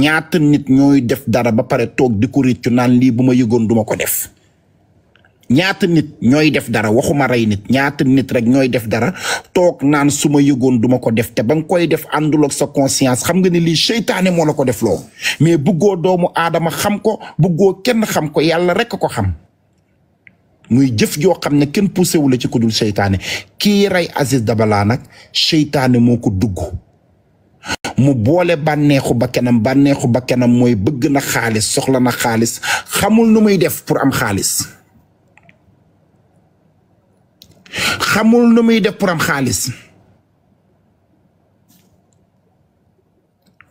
ñaata nit ñooy def dara ba pare toog di ko réccu naan lii bu ma yëgoon duma ko def. ñaata nit ñooy def dara waxuma rey nit ñaata nit rek ñooy def dara toog naan su ma yëgoon duma ko def te ba nga koy def àndul ak sa conscience xam nga ni lii seytaane moo la ko def loo mais bëggoo doomu aadama xam ko bëggoo kenn xam ko yàlla rek ko xam muy jëf joo xam ne kenn poussé wu la ci ku dul seytaane kii rey Aziz Dabala nag seytaane moo ko dugg mu boole bànneexu bakkanam mooy bëgg na xaalis soxla na xaalis xamul nu muy def pour am xaalis xamul nu muy def pour am xaalis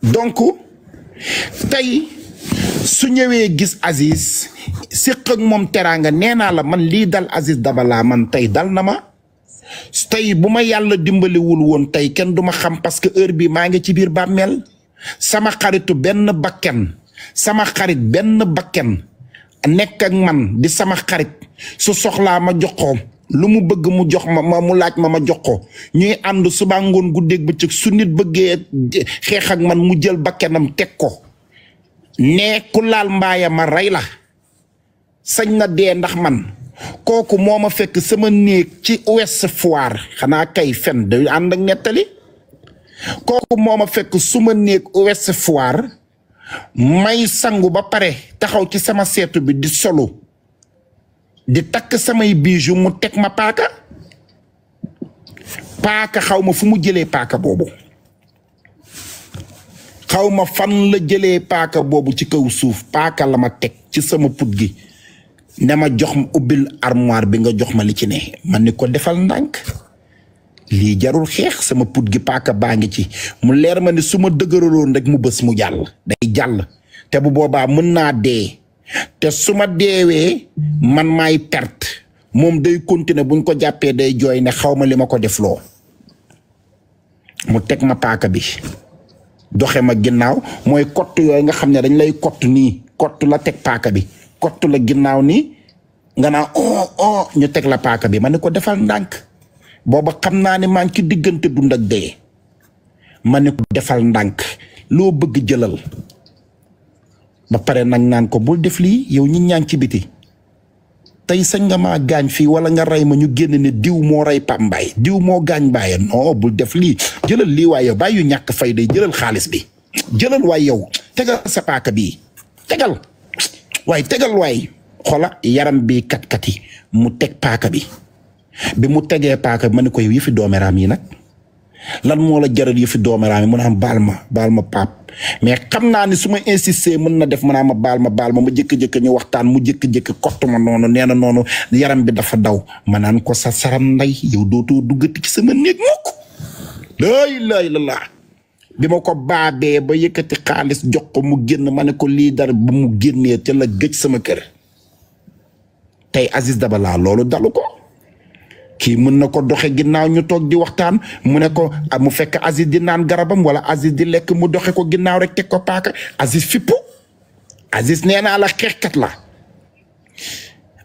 donc tey su ñëwee gis Aziz séq ak moom teraanga nee naa la man lii dal Aziz Dabala man tey dal na ma tey bu ma yàlla dimbaliwul woon tey kenn du ma xam parce que heure bi maa ngi ci biir bàmmeel sama xaritu benn bakken nekk ak man di sama xarit su soxlaa ma jox ko lu mu bëgg mu jox ma mu laaj ma jox ko ñuy ànd suba ngoon guddeeg bëccëg su nit bëggee xeex ak man mu jël bakkenam teg ko ne ku laal mbaaya ma rey la sañ na dee ndax man kooku moo ma fekk sama néeg ci Ouest Foire xanaa kay fen da ànd ak nettali kooku moo ma fekk suma néeg Ouest Foire may sangu ba pare taxaw ci sama seetu bi di solu di takk samay bijoux mu teg ma paaka xaw ma fu mu jëlee paaka boobu xaw ma fan la jëlee paaka boobu ci kaw suuf paaka la ma teg ci sama put gi ne ma jox ma ubbil armoire bi nga jox ma li ci ne man ni ko defal ndànk lii jarul xeex sama put gi paaka baa ngi ci mu leer ma ne su ma dëgëraloon rek mu bës mu jàll day jàll te bu boobaa mën naa dee te su ma deewee man maay perte moom day continuer buñ ko jàppee day jooy ne xaw ma li ma ko def loo mu teg ma paaka bi doxe ma ginnaaw mooy kott yooyu nga xam ne dañ lay kott nii kott la teg paaka bi kott la ginnaaw nii nga naa ñu teg la paaka bi ma ne ko defal ndànk booba xam naa ne maa ngi ci diggante dund ak dee ma ne ko defal ndànk loo bëgg jëlal ba pare nag naan ko bul def lii yow ñi ñaan ci biti tey sañ nga maa gaañ fii wala nga rey ma ñu génn ne diw moo rey Pape Mbaye diw moo gaañ Mbaye non bul def lii jëlal lii waay yow bàyyi yu ñàkk fay day jëlal xaalis bi jëlal waay yow tegal sa paaka bii tegal waay xola yaram bi kat-kati mu teg paaka bi mu tegee paaka bi ma ne ko yow yëfi doomeraam yi nag lan moo la jaral yëfi doomeraam yi mu naan baal ma Pape mais xam naa ni su ma insister mën na def ma baal ma jëkk-jëkk ñu waxtaan mu jëkk-jëkk kott ma noonu nee na noonu yaram bi dafa daw ma naan ko sa saram nday yow dootoo duggati ci sama néeg mukk laa ilaaha illallaah bi ma ko baabee ba yëkkati xaalis jox ko mu génn ma ne ko lii dara ba mu génnee te la gëj sama kër tey Aziz Dabala loolu dalu ko kii mën na ko doxe ginnaaw ñu toog di waxtaan mu ne ko mu fekk Aziz di naan garabam wala Aziz di lekk mu doxe ko ginnaaw rek teg ko paaka Aziz fippu Aziz nee naa la xeexkat la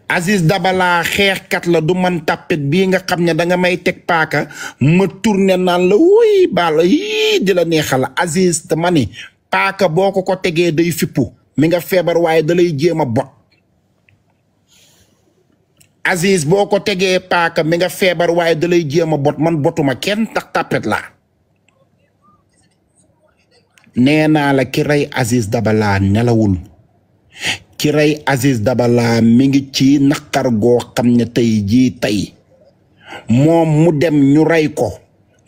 Aziz Dabala xeexkat la du man tàppet bii nga xam ne danga may teg paaka ma tourné naan la wuy baala yii di la neexal Aziz dama ni paaka boo ko tegee day fippu mi nga feebar waaye da lay jéem a bot Aziz boo ko tegee paaka mi nga feebar waaye da lay jéem a bot man botuma kenn tax tàppet la nee naa la ki rey Aziz Dabala nelawul ki rey Aziz Dabala mi ngi ci naqar goo xam ne tey jii tey moom mu dem ñu rey ko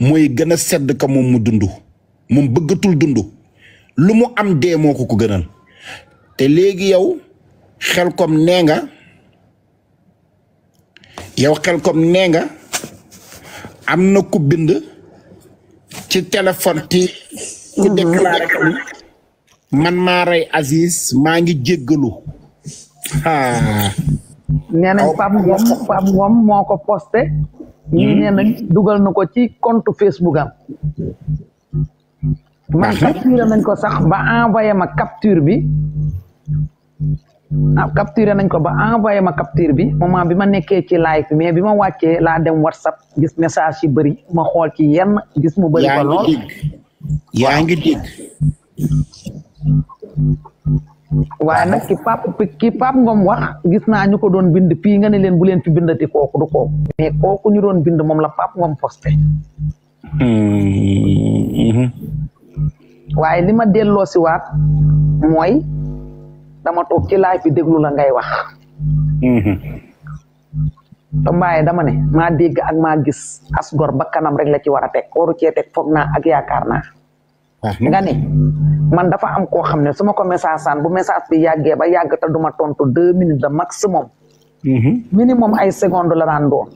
mooy gën a sedd ka moom mu dund moom bëggatul dund lu mu am dee moo ko gënal te léegi yow Khelcom nee nga am na ku bind ci téléphone ti ku déclaré ko man maa rey Aziz maa ngi jéggalu nee nañ Pape Ngom moo ko posté ñii nee nañ dugal na ko ci compte Facebook am man capturé nañ ko sax ba envoyé ma capture bi capturé nañ ko ba envoyé ma capture bi moment bi ma nekkee ci live bi mais bi ma wàccee laa dem WhatsApp gis message yi bëri ma xool ci yenn gis mu bëri ko lool yaa ngi dégg waaye nag ki pap Ngom wax gis naa ñu ko doon bind fii nga ne leen bu leen fi bindati kooku du kooku mais kooku ñu doon bind moom la pap Ngom posté waaye li ma delloo si waat mooy dama toog ci live bi déglu la ngay wax te mbaaye dama ne maa dégg ak maa gis asgor ba kanam rek la ci war a teg waru cee teg foog naa ak yaakaar naa nga ne man dafa am koo xam ne su ma ko message saan bu message bi yàggee ba yàgg te duma tontu 2 minutes de maximum minimum ay seconde la daan doon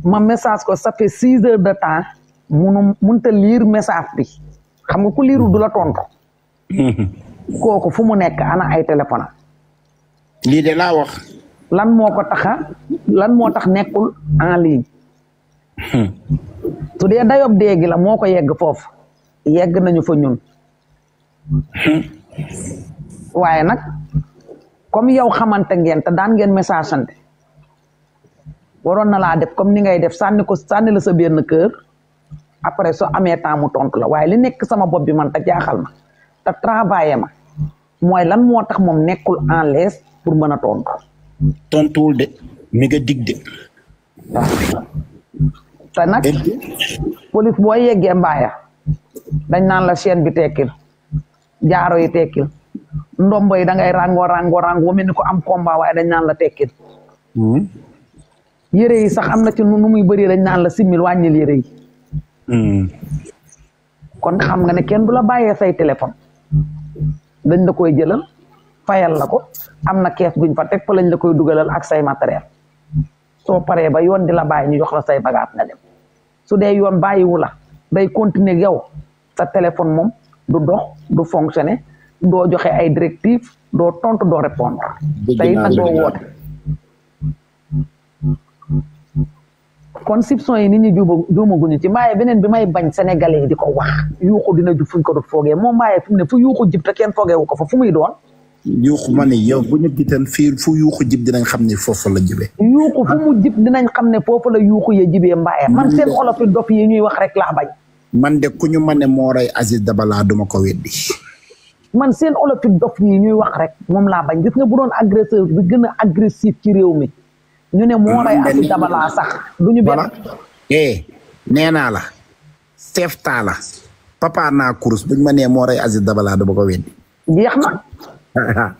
ma message ko ça fait 6 heures de temps munta lire message bi xam nga ku liiru du la tontu kooku fu mu nekk ana ay téléphone lii de laa wax lan moo tax nekkul en ligne su dee dayob déegi la moo ko yegg foofu yegg nañu fa ñun waaye nag comme yow xamante ngeen te daan ngeen message ante waroon na laa def comme ni ngay def sànni la sa benn kër après soo amee temps mu tontu la waaye li nekk sama bopp bi man te jaaxal ma te travaillé ma mooy lan moo tax moom nekkul en l'aise pour mën a tontuwul de mi nga dig de te nag police boo yeggee mbaaya dañ naan la chaîne bi tekkil jaaro yi tekkil ndombo yi da ngay rango mel ni ko am combat waaye dañ naan la tekkil yére yi sax am na ci nu muy bëri dañ naan la simmil wàññil yére yi kon xam nga ne kenn du la bàyyee say téléphone dañ la koy jëlal fayal la ko am na kees guñ fa teg fa lañ la koy dugalal ak say matériel soo paree ba yoon di la bàyyi ñu jox la say bagage nga dem su dee yoon bàyyiwu la day continuer yow sa téléphone moom du dox du fonctionner doo joxe ay directives doo tontu doo répondre tey nag doo woote conception yi nit ñi juumaguñu ci mbaaye beneen bi may bañ sénégalais yi di ko wax yuuxu dina jub fuñ ko dut foogee moom mbaaye fi mu ne fu yuuxu jib te kenn foogeewu ko fa fu muy doon yuuxu ma ne yow bu ñu gitan fii fu yuuxu jib dinañ xam ne foofu la jibee yuuxu fu mu jib dinañ xam ne foofu la yuuxu ya jibee mbaaye man seen olof yi dof yi ñuy wax rek laa bañ man de ku ñu ma ne moo rey Aziz Dabala duma ko weddi man seen olof yi dof yi ñuy wax rek moom laa bañ gis nga bu doon agresseur bi gën a agressif ci réew mi ñu ne moo rey Aziz Dabala sax du ñu benn nee naa la chef ta la papa naa kurus buñ ma nee moo rey Aziz Dabala duma ko weddi jeex na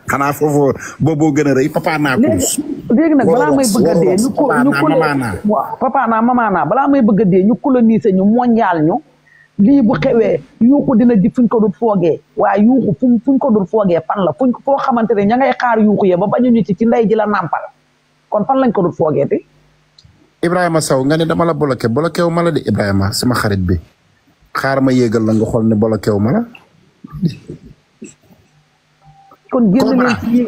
xanaa foofu booboo gën a rëy papa naa kurus léegi nag balaa may bëgg a dee papa naa mama naa balaa may bëgg a dee ñu coloniser ñu mondial ñu lii bu xewee yuuxu dina ji fuñ ko dul foogee waaye yuuxu fuñ ko dul foogee fan la foo xamante ne ña ngay xaar yuuxu yee ba bañuñu ci ndey ji la nàmpal kon fan lañ ko dul foogee te Ibrahima Sow nga ne dama la bloqué wu ma la de Ibrahima sama xarit bi xaar ma yéegal la nga xool ne bloqué wu ma la kon génn leen ci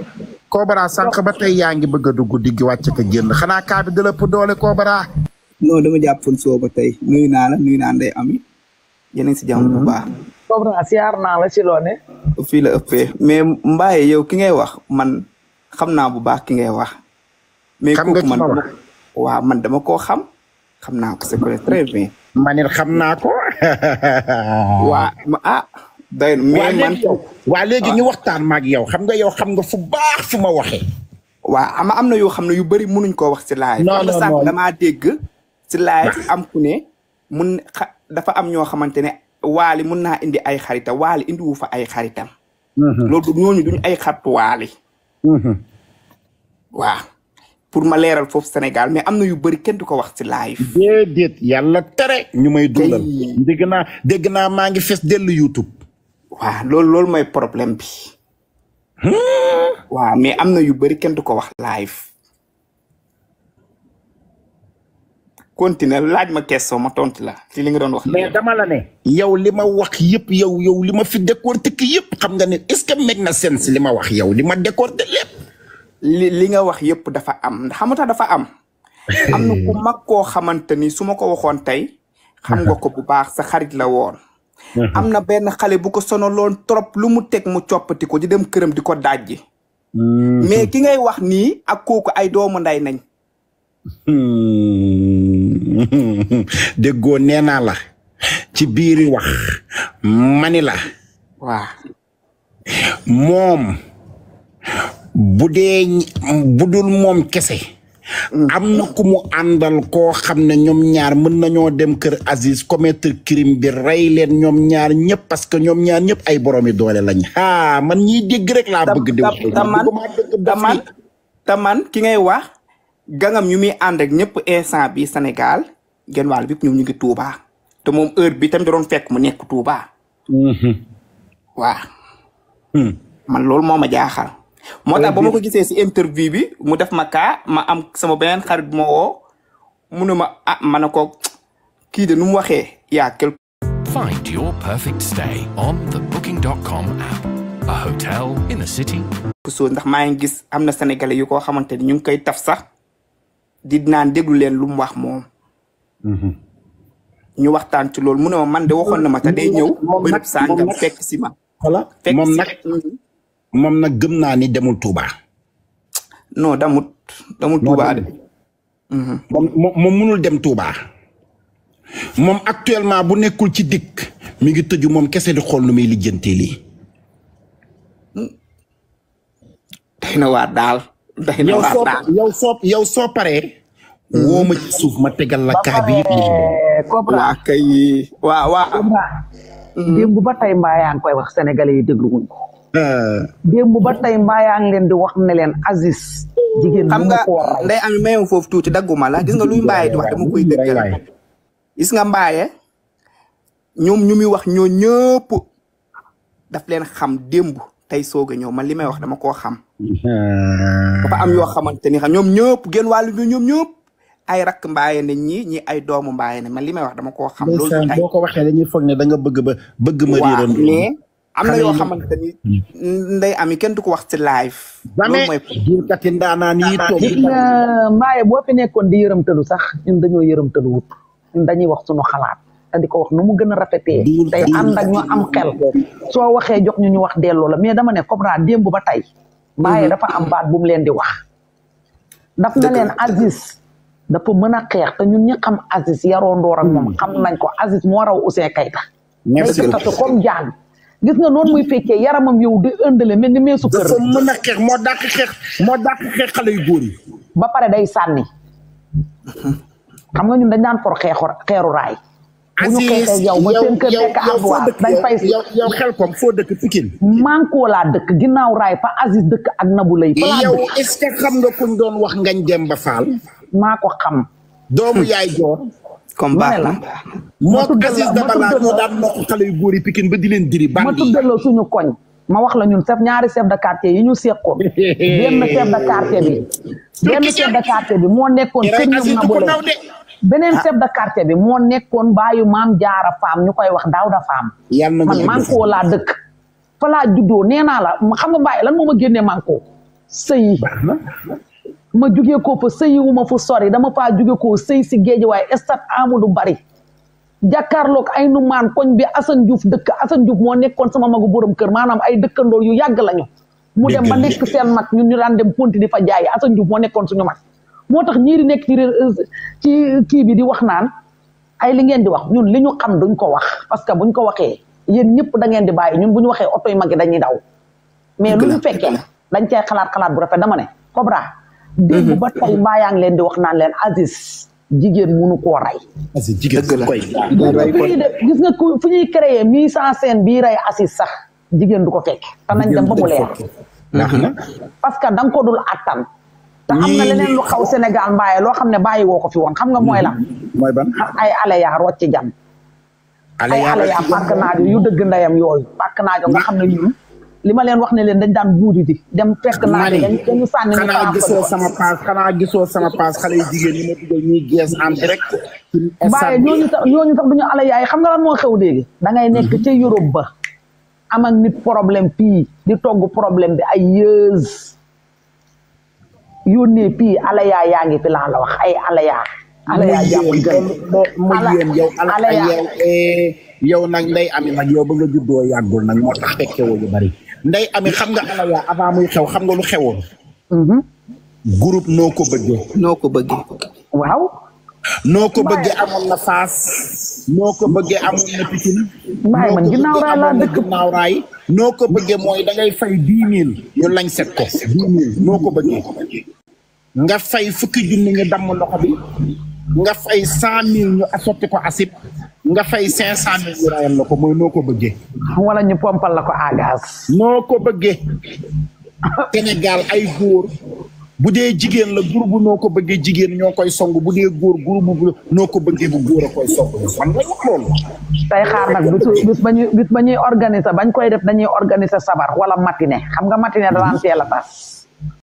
Kobra sànq ba tey yaa ngi bëgg a dugg diggi wàcc ko génn xanaa kaa bi da la ëpp doole Kobra non dama jàppoon soo ba tey nuyu naa la nuyu naa Ndeye Ami yéen a ngi si jàmm bu baax Kobra siyaar naa la ci loo ne fii la ëppee mais Mbaye yow ki ngay wax man xam naa bu baax ki ngay wax mais kooku man dama koo xam naa ko c'est très bien man it xam naa ko day mais man waa léegi ñu waxtaan maag yow xam nga fu baax fu ma waxee waa am na yoo xam ne yu bëri mënuñ koo wax si live sànq damaa dégg si live am ku ne dafa am ñoo xamante ne waali mun naa indi ay xaritam waali indi wu fa ay xaritam loolu ñooñu duñ ay xaritu waali waaw pour ma leeral foofu Sénégal mais am na yu bëri kenn du ko wax ci live déedéet yàlla tere ñu may dundal dégg naa maa ngi fees dellu YouTube waaw loolu mooy problème bi waaw mais am na yu bëri kenn du ko wax live continue laaj ma question ma tontu la ci li nga doon wax mais dama la ne yow li ma wax yëpp yow li ma fi décortiqué yëpp xam nga ne est-ce que meg na sens li ma wax yow li ma décortiqué lépp li nga wax yëpp dafa am xamuta dafa am na ku mag koo xamante ni su ma ko waxoon tey xam nga ko bu baax sa xarit la woon am na benn xale bu ko sonaloon trop lu mu teg mu coppati ko di dem këram di ko dajji mais ki ngay wax nii ak kooku ay doomu nday nañ déggoo nee naa la ci biiri wax mani la waaw moom bu dul moom kese am na ku mu àndal koo xam ne ñoom ñaar mën nañoo dem kër Aziz commettre crime bi rey leen ñoom ñaar ñëpp parce que ñoom ñaar ñëpp ay boroomi doole lañ man ñiy dégg rek laa bëgg di wax taman ki ngay wax gangam ñu muy ànd ak ñëpp instant bi Sénégal genn wàll bi ñoom ñu ngi Touba te moom heure bi tamit doon fekk mu nekk Touba waaw man loolu moo ma jaaxal moo tax ba ma ko gisee si interview bi mu def ma ma am sama beneen xarit bu ma woo mu ne ma ma ne ko kii de nu mu waxee yaa quelque. Find your perfect stay on the booking.com app. A hotel in a city. so ndax maa ngi gis am na sénégalais yu ko xamante ni ñu ngi koy taf sax di naan déglu leen lu mu wax moom. ñu waxtaan ci loolu mu ne ma man de waxoon na ma te day ñëw. bërëb sàngam fekk si ma. voilà moom nag gëm naa ni demul Touba. non demul Touba de. moom mënul dem Touba. moom actuellement bu nekkul ci dikk mi ngi tëju moom kese di xool nu muy lijjantee lii. day na waar daal. yow soo paree. woo ma ci suuf ma tegal la kaa bi. Cobra kay waaw. démb ba tey mbaa yaa ngi koy wax sénégalais yi déglu wuñ ko. démb ba tey mbaa yaa ngi leen di wax ne leen Aziz. jigéen xam nga nday am mayam foofu tuuti dagguma la gis nga luy mbaaye di wax dama koy dëggal. gis nga mbaaye ñoom ñu muy wax ñoo ñëpp daf leen xam démb tey soog a ñëw man li may wax dama koo xam. dafa am yoo xamante ni xam ñoom ñëpp genn wàllu bi ñoom ñëpp ay rakk mbaaye ne ñi ay doomu mbaaye ne man li may wax dama koo xam. loolu tey boo ko waxee dañuy foog ne da nga bëgg ma réeroon. mais am na yoo xamante ni nday ami kenn du ko wax ci live. loolu mooy jiirkati ndaanaan yi toog. gis nga mbaaye boo fi nekkoon di yërëmtalu sax ñun dañoo yërëmtalu wut ñun dañuy wax suñu xalaat te di ko wax nu mu gën a rafetee. tey ànd ak ñu am xel. soo waxee jox ñu wax delloo la mais dama ne Cobra démb ba tey. mbaaye dafa am baat bu mu leen di wax. daf na leen Aziz dafa mën a xeex te ñun ñi xam Aziz yaroo ndoor ak moom xam nañ ko Aziz moo raw Ouzin Keita. merci day tatu comme jaan gis nga noonu muy fekkee yaramam yow di ëndale mel ni meesu kër. dafa mën a xeex moo dàq xeex xale yu góor yi. ba pare day sànni. xam nga ñun dañ daan for xeeru raay. bu ñu xeexee yow ba seen kër nekk avoir dañ fay yow xel kom foo dëkk Pikine. Manko laa dëkk ginnaaw raay fa Aziz dëkk ak Nabou Leye. fa laa dëkk yow est-ce que xam nga kuñ doon wax Ngagne Demba Fall. maa ko xam. doomu yaay joor. comme baax na moo Aziz Dabala ñoo daan nokk xale yu góor yi Pikine ba di leen diri bandi. ma tuddaloo suñu koñ. ma wax la ñun ñaari chef de quartier yi ñu seqoon. benn chef de quartier bi. benn chef de quartier bi moo nekkoon kër ñoom Nabou Leye. beneen chef de quartier bi moo nekkoon baayu maam jaara faam ñu koy wax Daouda faam. man Manko laa dëkk. fa laa juddoo nee naa la xam nga Mbaye lan moo ma génnee Manko. sëyi ma jugee ko fa sëyi wu ma fu sori dama faa jugee ko sëy si géej waaye stade Amadou Barry. jàkkaarloog ay nu maan koñ bi Assane Diouf dëkk Assane Diouf moo nekkoon sama magu borom kër maanaam ay dëkkandoor yu yàgg lañu. mu dem ba nekk seen mag ñun ñu daan dem ponti di fa jaay Assane Diouf moo nekkoon suñu mag. moo tax ñii di nekk ci kii bi di wax naan ay li ngeen di wax ñun li ñu xam duñ ko wax parce que buñ ko waxee yéen ñëpp da ngeen di bàyyi ñun bu ñu waxee oto yu mag yi dañuy daw. mais lu ñu fekkee dañ cay xalaat bu rafet dama ne Cobra. dégg ba tey mbaa yaa ngi leen di wax naan leen Aziz jigéen munu koo rey. Aziz jigéen koy gis nga fu ñuy créer mise en scène bii rey Aziz sax jigéen du ko fekk. te nañ dem ba mu leer. parce que da nga ko dul attan. te am na leneen lu xaw Sénégal mbaaye loo xam ne bàyyi woo ko fi woon xam nga mooy lan. mooy ban ay aleya rocc jam. ay aleya pàkk naajo yu dëgg ndeyam yooyu pàkk naajo nga xam ne ñun li ma leen wax ne leen dañ daan buudi di dem fekk naajo dañu sànni. xanaa gisoo sama paas xale yu jigéen ñi ma dugal ñuy gees en direct. mbaaye ñooñu sax duñu aleya yi xam nga lan moo xew léegi. da ngay nekk ca Europe ba am ak nit problème fii di togg problème bi ay yëz. yónnee pii alaya yaa ngi fi laa la wax ay alaya jàppul gën yow nag nday ami nag yow ba nga juddoo yàggul nag moo tax fekke woo yu bari nday ami xam nga alaya avant muy xew xam nga lu xewoon groupe noo ko bëggee waaw noo ko bëggee amoon na Fass noo ko bëggee amoon na Pikine. waaye man ginnaaw raay laa dëkk ginnaaw raay noo ko bëggee mooy da ngay fay 10 000 ñu lañ set ko 10 000 noo ko bëggee nga fay fukki junni ñu damm loxo bi nga fay 100 000 ñu sotti ko asib nga fay 500 000 ñu rayal la ko mooy noo ko bëggee. wala ñu pompal la ko à gaz. noo ko bëggee Sénégal ay góor bu dee jigéen la groupe noo ko bëggee jigéen ñoo koy song bu dee góor groupe bu noo ko bëggee bu góor a koy song man la wax loolu. tey xaar nag bis ba ñuy organiser bañ koy def dañuy organiser sabar wala matinée xam nga matinée daan teel a tas.